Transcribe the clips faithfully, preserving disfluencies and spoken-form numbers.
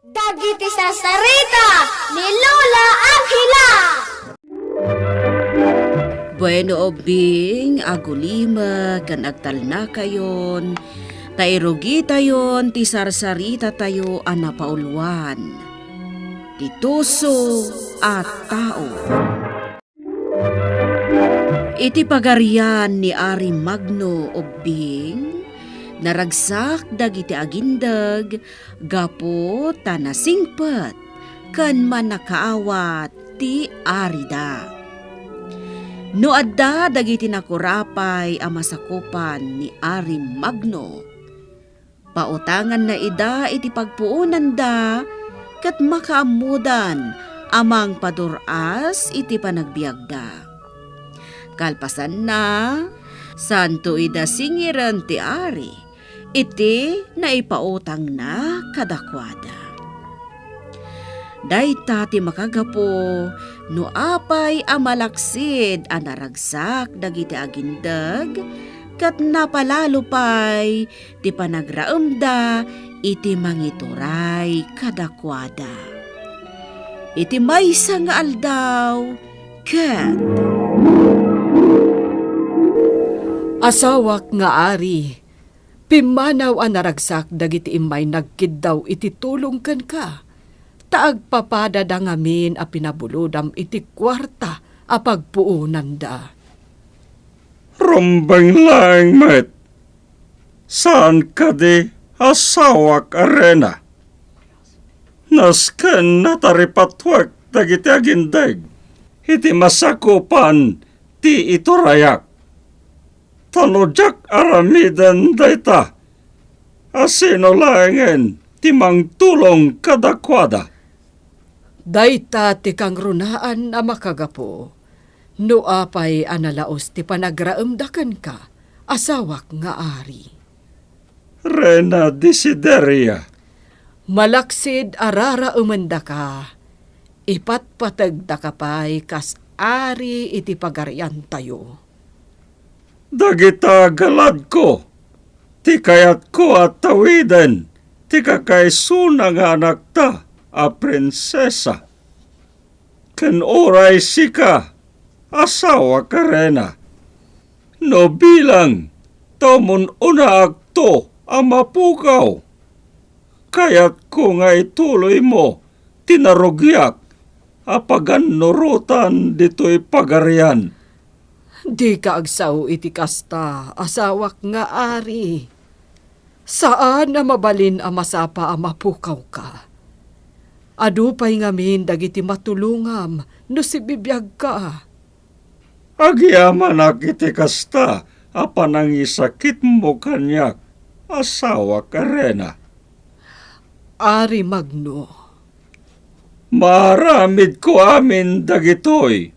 Dagiti sarsarita ni Lola Angela. Bueno, ubbing, agulimek ken agtalnakayon, ta irugitayon ti sarsaritatayo a napauluan, ti tuso a tao. Iti pagarian ni Ari Magno, ubbing, naragsak dagiti agindeg gapu ta nasingpet ken mannakaawat ti arida. No adda dagiti nakurapay a masakupan ni Ari Magno, pautanganna ida iti pagpuonanda ket makaammodan a mangpadur-as iti panagbiagda. Kalpasanna, saanto ida singiren ti ari iti naipautangna kadakuada. Dayta ti makagapu no apay a malaksid a naragsak dagiti agindeg ket napalalo pay ti panagraemda iti mangituray kadakuada. Iti maysa nga aldaw, ket Asawak nga ari, pimmanaw a naragsak dagiti immay nagkiddaw iti tulong kenka, ta agpapadada ngamin a pinabulodam iti kuarta a pagpuonanda. Rumbeng laeng met. Saan kadi, asawak a reyna? Nasken nataripatwek dagiti agindeg iti masakupan ti iturayak. Ta no diak aramiden dayta, asino laengen ti mangtulong kadakuada? Dayta ti kangrunaan a makagapu no apay a nalaus ti panagraemda kenka, asawak nga ari. Reyna Desideria. Malaksid a raraemendaka, ipatpategdaka pay kas ari iti pagariantayo. Dagita galadko, ti kayatko a tawiden ti kakaisuna nga anakta a prinsesa. Ken uray sika, asawak a reyna, no bilang ta umun-unaakto a mapukaw, kayatko nga ituloymo ti narugiak a pagannurotan ditoy pagarian. Dika agsao iti kasta, asawak nga ari. Saan a mabalin a masapa a mapukawka. Adu pay ngamin dagiti matulongam no sibibiagka. Agyamanak iti kasta a panangisakitmo kaniak, asawak a reyna. Ari Magno. Maaramidko amin dagitoy.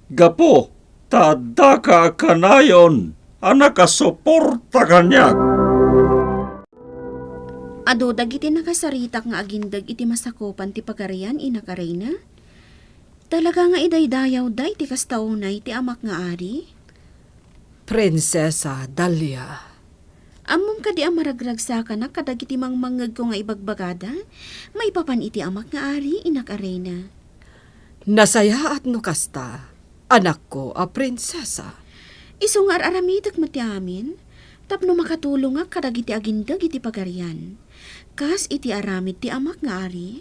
Gapu ta addaka a kanayon a nakasuporta kaniak. Adu dagiti nakasaritak nga agindeg iti masakupan ti pagarian, inak a reyna? Talaga nga idaydayawda iti kasta unay ti amak nga ari? Prinsesa Dalia. Ammom kadi a maragragsakanak kadagiti mangmangngegko nga ibagbagada maipapan iti amak nga ari, inak a reyna? Nasayaat no kasta, anakko a prinsesa. Isu nga ar-aramidek met ti amin, tapno makatulongak kadagiti agindeg iti pagarian, kas iti aramid ti amak nga ari.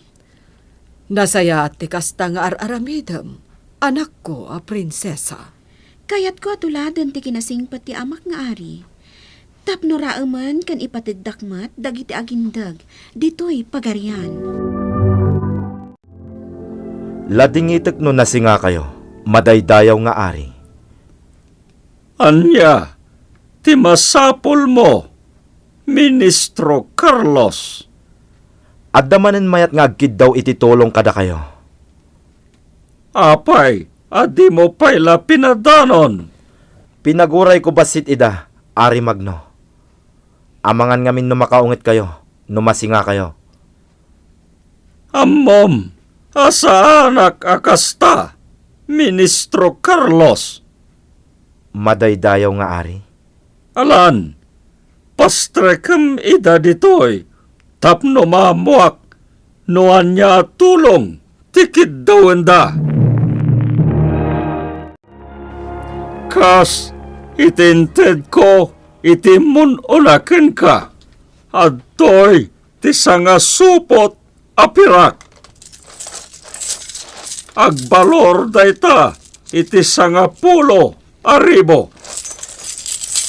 Nasayaat ti kasta nga ar-aramidem, anakko a prinsesa. Kayatko a tuladen ti kinasingpet ti amak nga ari, tapno raemen ken ipategdak met dagiti agindeg ditoy pagarian. Ladingitek no nasingakayo, madaydayaw nga ari. Ania ti masapulmo, Ministro Carlos? Adda manen mayat nga agkiddaw iti tulong kadakayo. Apay a dimo pay la pinadanon? Pinagurayko bassit ida, Ari Magno. Amangan ngamin no makaungetkayo, no masingakayo. Ammom a saanak a kasta, Ministro Carlos. Madaydayaw nga ari. Alan, pastrekem ida ditoy tapno maammoak no ania a tulong ti kiddawenda. Kas iti intedko iti immun-una kenka, adtoy ti sangasupot a pirak. Agbalor dayta iti sangapulo a ribu.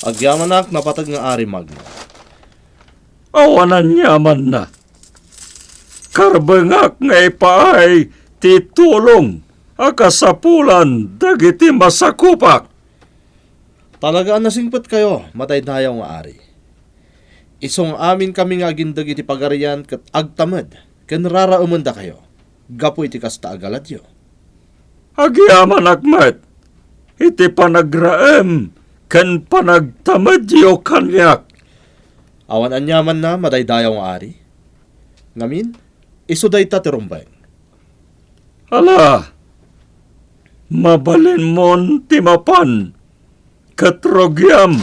Agyamanak, napateg nga Ari Magno. Awan aniamanna. Karbengak nga ipaay ti tulong a kasapulan dagiti masakupak. Talaga a nasingpetkayo, madaydayaw nga Ari. Isu nga amin kami nga agindeg iti pagarian ket agtamed ken raraemendakayo gapu iti kasta a galadyo. Agyamanak met iti panagraem ken panagtamedyo kaniak. Awan aniamanna, madaydayaw nga Ari. Ngamin, isu dayta ti rumbeng. Ala, mabalinmon ti mapan, ket rugiam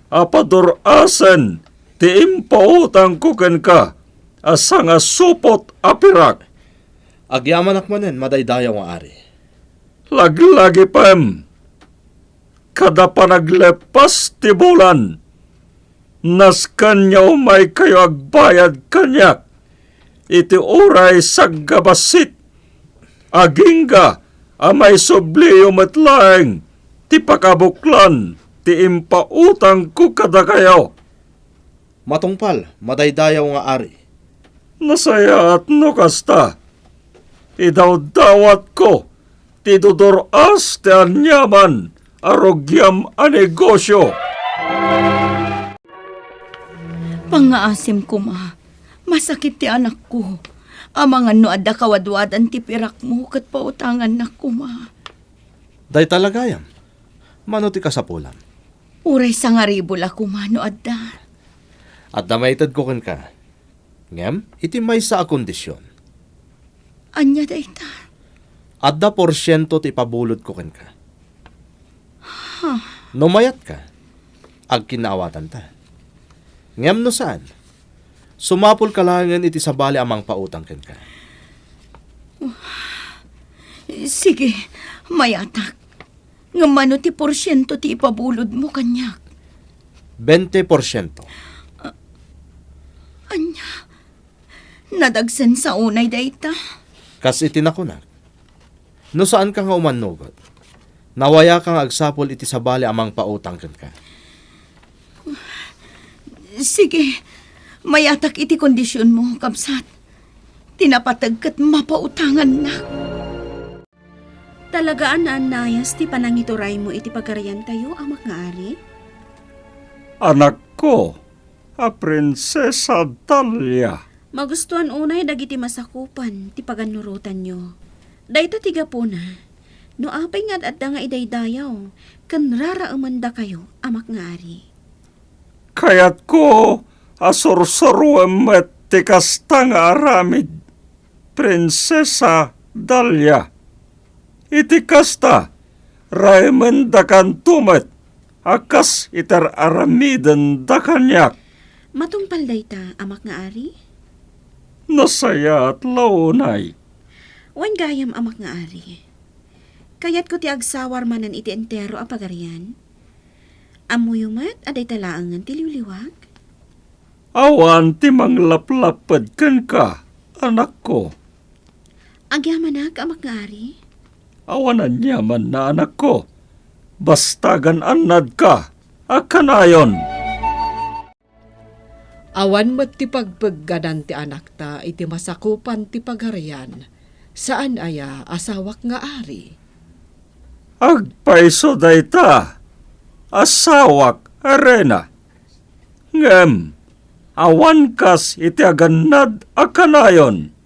a padur-asen ti impautangko kenka a sangasupot a pirak. Agyamanak manen, madaydayaw nga Ari. Laglagipem kada panaglepas ti bulan. Nasken nga umaykayo agbayad kaniak iti uray sagbassit, agingga a maisubliyo met laeng ti pakabuklan ti impautangko kadakayo. Matungpal, madaydayaw nga Ari. Nasayaat no kasta. Idawdawatko ti idudur-as ti aniaman a rugiam a negosio. Pangngaasim koma, masakit ti anakko. Amangan no adda kawadwadan ti pirakmo ket pautangannak koma. Dayta la gayam. Mano ti kasapulam? Uray sangaribu la koma no adda. Adda maitedko kenka. Ngem iti maysa a kondision. Ania dayta? Adda porsiento ti ipabulodko kenka. Ha? No mayatka, agkinnaawatanta. Ngem no saan, sumapulka laengen iti sabali a mangpautang kenka. Sige, mayatak. Ngem mano ti porsiento ti ipabulodmo kaniak? Bente porsiento. Ania? Nadagsen sa unay dayta? Kas iti nakunak, no saanka nga umannugot, nawayaka nga agsapul iti sabali a mangpautang kenka. Sige, mayatak iti kondisionmo, kabsat. Ti napateg ket mapautangannak. Talaga a naannayas ti panangituraymo iti pagariantayo, Amak nga Ari? Anakko a Prinsesa Dalia. Magustuan unay dagiti masakupan ti pagannurotanyo. Dayta ti gapuna, no apay nga ad-adda nga idaydayaw ken raraemendakayo, Amak nga Ari. Kayatko a sursuroem met ti kasta nga aramid, Prinsesa Dalia. Iti kasta, raemendakanto met a kas iti ar-aramidenda kaniak. Matungpal dayta, Amak nga Ari? Nasayaat la unay. Wen gayam, Amak nga Ari. Kayatko ti agsawar manen iti entero a pagarian. Ammoyo met a dayta laengen ti liwliwak? Awan ti manglaplapped kenka, anakko. Agyamanak, Amak nga Ari? Awan aniamanna, anakko. Basta agan-annadka a kanayon. Awan met ti pagpeggadan ti anakta iti masakupan ti pagarian. Saan aya, asawak nga Ari? Agpayso dayta, asawak a reyna. Ngem awan kas iti agannad a kanayon.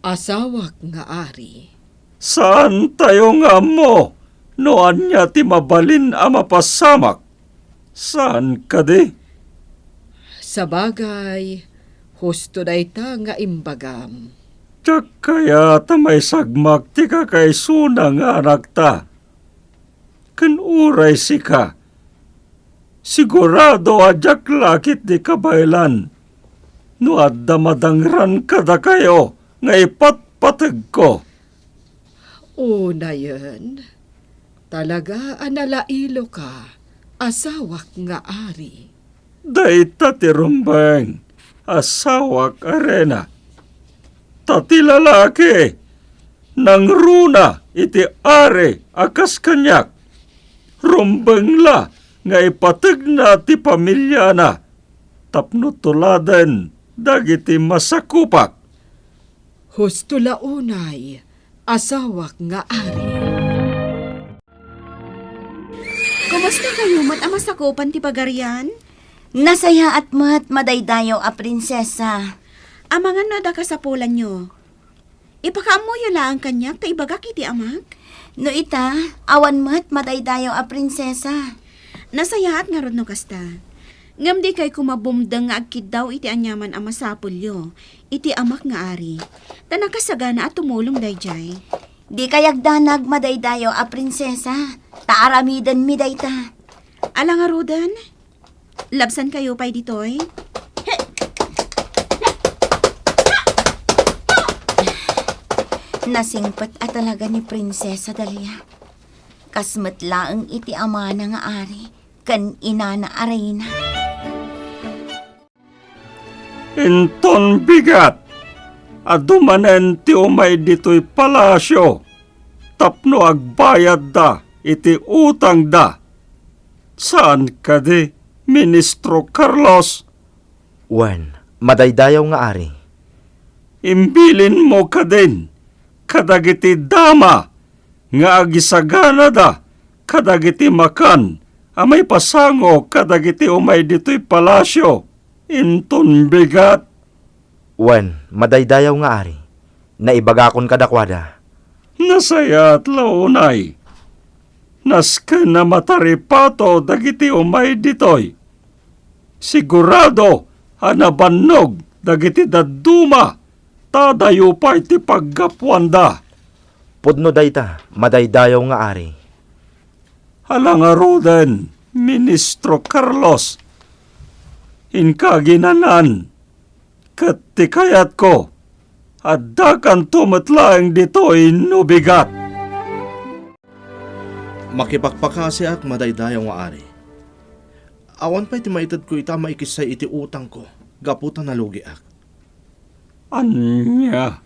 Asawak nga Ari. Saantayo nga ammo no ania ti mabalin a mapasamak. Saan kadi? Sabagay, husto dayta nga imbagam. Diak kayat a maisagmak ti kakaisuna nga anakta. Ken uray sika, sigurado a diak la ketdi kabaelan no adda madangran kadakayo nga ipatpategko. Unayen, talaga a nalailoka, asawak nga ari. Dayta ti rumbeng, asawak a reyna. Ta ti lalaki, nangruna iti ari a kas kaniak. Rumbeng la nga ipategna ti familiana tapno tuladen dagiti masakupak. Husto la unay, asawak nga ari. Kumusta kayo met a masakupan ti pagarian? Nasayaat met, madaydayaw a prinsesa. Amangan no adda kasapulanyo. Ipakaammoyo laeng kaniak ta ibagak iti amak. No ita, awan met, madaydayaw a prinsesa. Nasayaat ngarud no kasta. Ngem dikay koma bumdeng nga agkiddaw iti aniaman a masapulyo iti amak nga ari. Ta nakasagana a tumulong daydiay. Dikay agdanag, madaydayaw a prinsesa, ta aramidenmi dayta. Ala ngaruden, labsankayo pay ditoy? Nasingpet a talaga ni Prinsesa Dalia. Kas met laeng iti amana nga ari ken inana a reyna. Inton bigat a dumanen ti umay ditoy palasio tapno agbayadda iti utangda. Saan kadi, Ministro Carlos? Wen, madaydayaw nga ari. Imbilinmo kadin kadagiti dama nga agisaganada kadagiti makan a maipasango kadagiti umay ditoy palasio inton bigat? Wen, madaydayaw nga ari, naibagakon kadakuada. Nasayaat la unay. Nasken a mataripato dagiti umay ditoy. Sigurado a nabannog dagiti dadduma ta adayo pay ti paggapuanda. Pudno dayta, madaydayaw nga ari. Ala ngaruden, Ministro Carlos, inka aginanan, ket ti kayatko, addakanto met laeng ditoy no bigat. Makipakpakaasiak, madaydayaw nga ari. Awan pay ti maitedko ita maikissay iti utangko gapu ta nalugiak. Ania?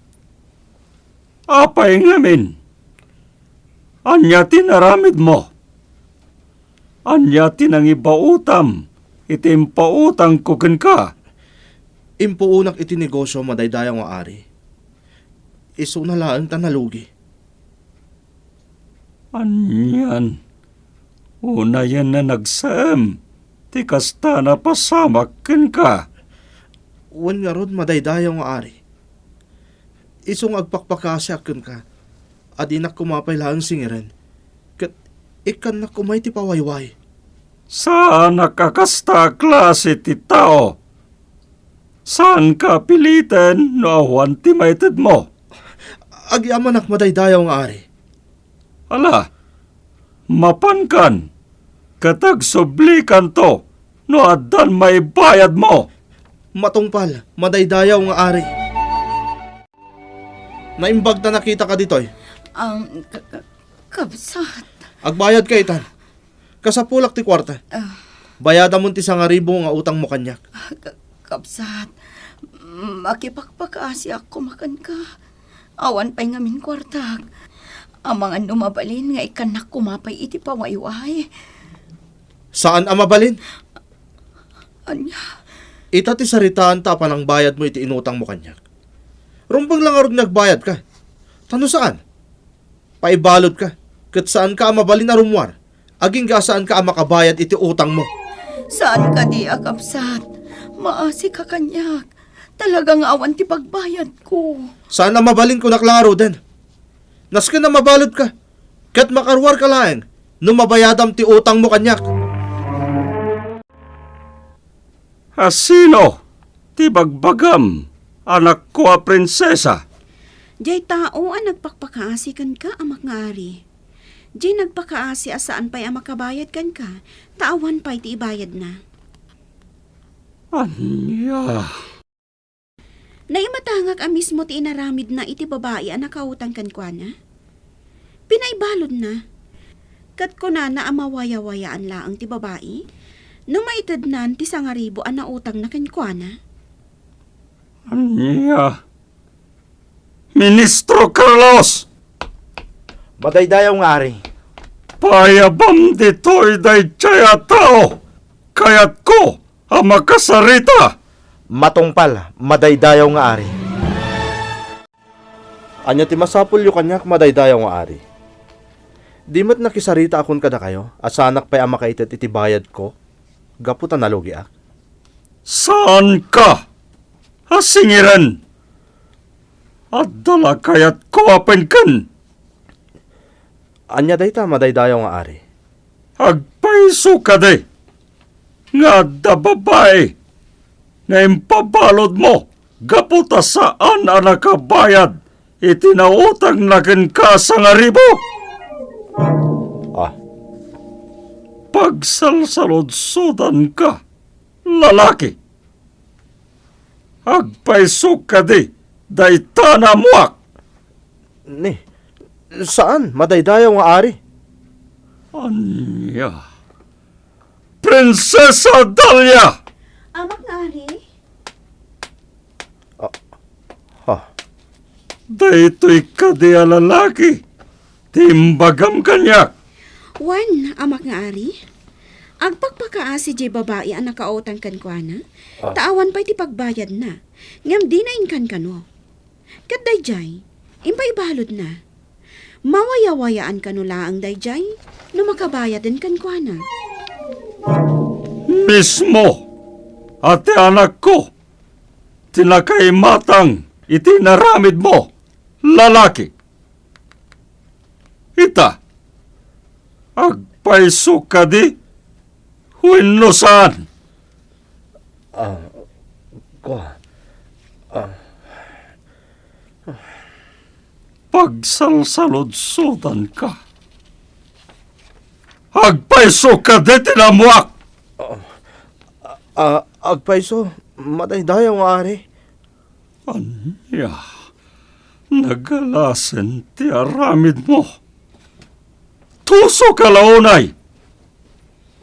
Apay ngamin? Ania ti naramidmo? Ania ti nangibaotam iti impautangko kenka? Impuonak iti negosio, madaydayaw nga ari. Isuna laeng ta nalugi. Anian? Unayen a nagsaem ti kasta a napasamak kenka. Wen ngarud, madaydayaw nga ari. Isu nga agpakpakaasiak kenka, a dinak koma pay laeng singiren, ket ikkannak koma iti pawayway. Saanak a kasta a klase ti tao. Saanka a piliten no awan ti maitedmo. Agyamanak, madaydayaw nga ari. Ala, mapankan, ket agsublikanto no addan maibayadmo. Matungpal, madaydayaw nga ari. Naimbag ta nakitaka ditoy. Um, ka-, ka-, kabsat. Agbayadka itan. Kasapulak ti kuarta. Ah. Bayadamon ti sangaribu nga utangmo kaniak. Ah, ka-, kabsat, makipakpakaasiak koma kenka. Awan pay ngamin kuartak. Amangan no mabalin nga ikkannak koma pay iti pawayway. Saan a mabalin? Ania? Ita ti saritaanta a panangbayadmo iti inutangmo kaniak. Rumbeng la ngarud nga agbayadka. Ta no saan, paibaludka, ket saanka a mabalin a rummuar, agingga a saanka a makabayad iti utangmo. Saan kadi a kabsat? Maasika kaniak. Talaga nga awan ti pagbayadko. Saan a mabalin, kunak la ngaruden. Nasken a mabaludka, ket makaruarka laeng no mabayadam ti utangmo kaniak. A sino ti bagbagam, anakko a prinsesa? Diay tao a nagpakpakaasi kenka, amak nga ari. Diay nagpakaasi a saan pay a makabayad kenka, ta awan pay ti ibayadna. Ania? Naimatangak a mismo ti inaramidna iti babai a nakautang kenkuana. Pinaibaludna. Ket kunana a mawayawayaan laeng ti babai no maitednan ti sangaribu a nautangna kenkuana. Ania? Ministro Carlos! Madaydayaw nga ari. Payabam ditoy daydiay a tao! Kayatko a makasarita! Matungpal, madaydayaw nga ari. Ania ti masapulyo kaniak, madaydayaw nga ari? Di met nakisaritaakon kadakayo a saanak pay a makaited iti bayadko gapu ta nalugiak? Saanka a singiren? Adda la kayatko a penken. Ania dayta, madaydayaw nga ari? Agpayso kadi nga adda babai nga impabaludmo gapu ta saan a nakabayad iti nautangna kenka a sangaribu? Ah. Pagsalsaludsodanka, lalaki. Agpayso kadi dayta nga ammoak? Ni, saan, madaydayaw nga ari. Ania? Prinsesa Dahlia! Amak nga ari? Ah, ha. Daytoy kadi a lalaki ti imbagam kaniak? Wen, amak nga ari, agpakpakaasi diay babai a nakautang kenkuana, ah, ta awan pay ti pagbayadna, ngem dina inkankano. Ket daydiay, impaibaludna. Mawayawayaan kano laeng daydiay no makabayaden kenkuana. Mismo a ti anakko ti nakaimatang iti inaramidmo, lalaki. Ita, agpayso kadi wenno saan? Ah, kua-, ah. Pagsalsaludsodanka. Agpayso kadi ti ammoak? Ah, ah, agpayso, madaydayaw nga ari. Ania? Nagalasen ti aramidmo. Tusoka la unay.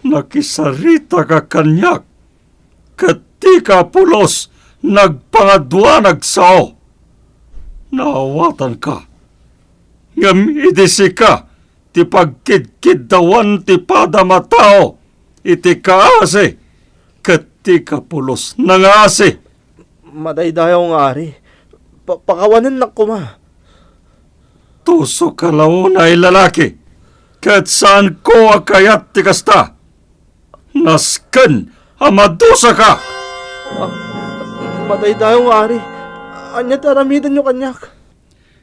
Nakisaritaka kaniak, ket dika pulos nagpangaduan agsao. Naawatanka. Ngem idi sika ti pagkidkiddawan ti padam a tao iti kaasi, ket dika pulos nangaasi. Madaydayaw nga ari, pa-, pakawanennak koma. Tusoka la unay, lalaki, ket saanko a kayat ti kasta. Nasken a madusaka! Ah, madaydayaw nga ari, ania ti aramidenyo kaniak?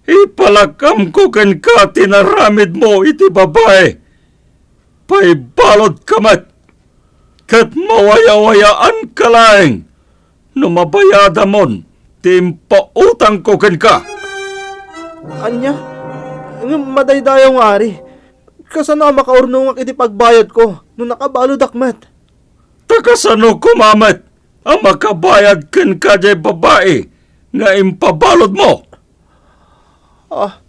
Ipalakamko kenka ti inaramidmo iti babai. Paibaludka met, ket mawayawayaanka laeng no mabayadamon ti impautangko kenka. Ania? Ngem madaydayaw nga ari, kasano a makaurnongak iti pagbayadko no nakabaludak met? Ta kasano koma met a makabayad kenka diay babai nga impabaludmo? Ah.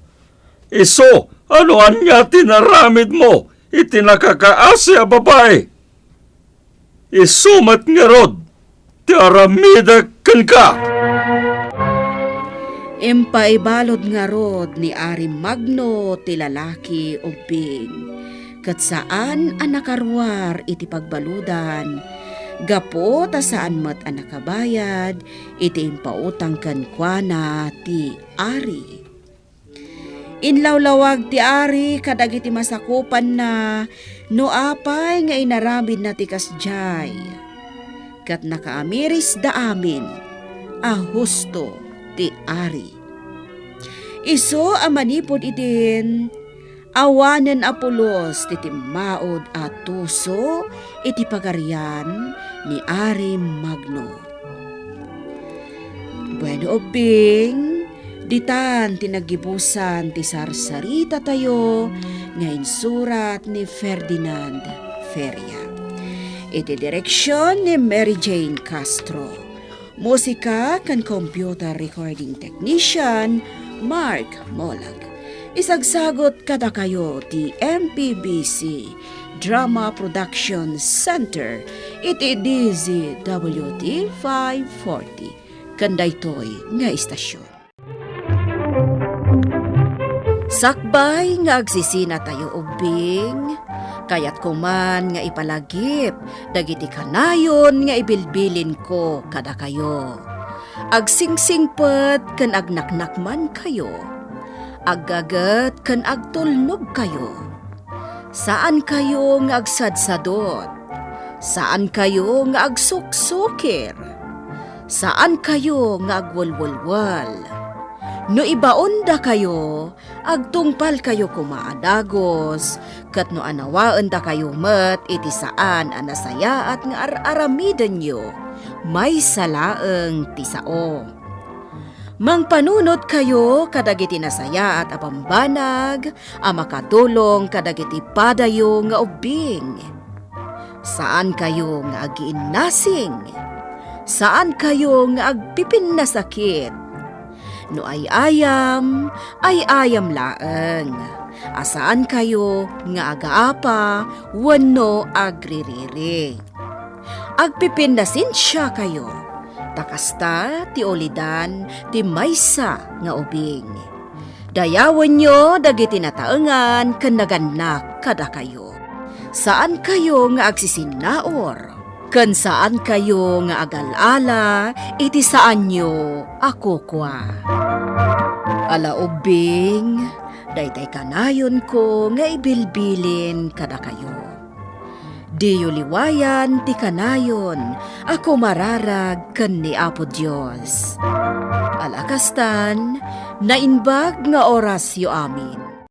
Isu a no ania ti inaramidmo iti nakakaasi a babai, isu met ngarud ti aramidek kenka. Impaibalud ngarud ni Ari Magno ti lalaki ubbing, ket saan a nakaruar iti pagbaludan, gapu ta saan met a nakabayad iti impautang kenkuana ti ari. Inlawlawag ti ari kadagiti masakupanna no apay nga inaramidna ti kasdiay. Ket nakaamirisda amin a husto ti ari. Isu a manipud idin, awanen a pulos ti timmaud a tuso iti pagarian ni Ari Magno. Bueno, ubbing, ditan ti naggibusan ti sarsaritatayo nga insurat ni Ferdinand Feria. Iti direksion ni Mary Jane Castro. Musika ken computer recording technician, Mark Molag. Isagsagot kadakayo ti M P B C Drama Production Center iti D Z W T five forty. Ken daytoy nga istasyon. Sakbay nga agsisinatayo ubbing, kayatko man nga ipalagip dagiti kanayon nga ibilbilinko kadakayo. Agsingsingpet ken agnaknakmankayo, aggaget ken agtulnogkayo. Saankayo nga agsadsadot. Saankayo nga agsuksukir. Saankayo nga agwelwelwel. No ibaondakayo, agtungpalkayo koma a dagus, ket no anawaendakayo met iti saan a nasayaat nga ar-aramidenyo, maysa laeng ti sao. Mangpanunotkayo kadagiti nasayaat a bambanag a makatulong kadagiti padayo nga ubbing. Saankayo nga agiinnasing. Saankayo nga agpipinnasakit. No ay-ayam, ay-ayam laeng. A saankayo nga agaapa wenno agririri. Agpipinnasensiakayo, ta kasta ti ulidan ti maysa nga ubing. Dayawenyo dagiti nataengan ken nagannak kadakayo. Saankayo nga agsisinnaur, ken saankayo nga agal-ala iti saanyo a kukua. Ala ubbing, daytay kanayonko nga ibilbilin kadakayo. Diyo liwayan ti kanayon a kumararag ken ni Apo Dios. Ala kastan, naimbag nga orasyo amin.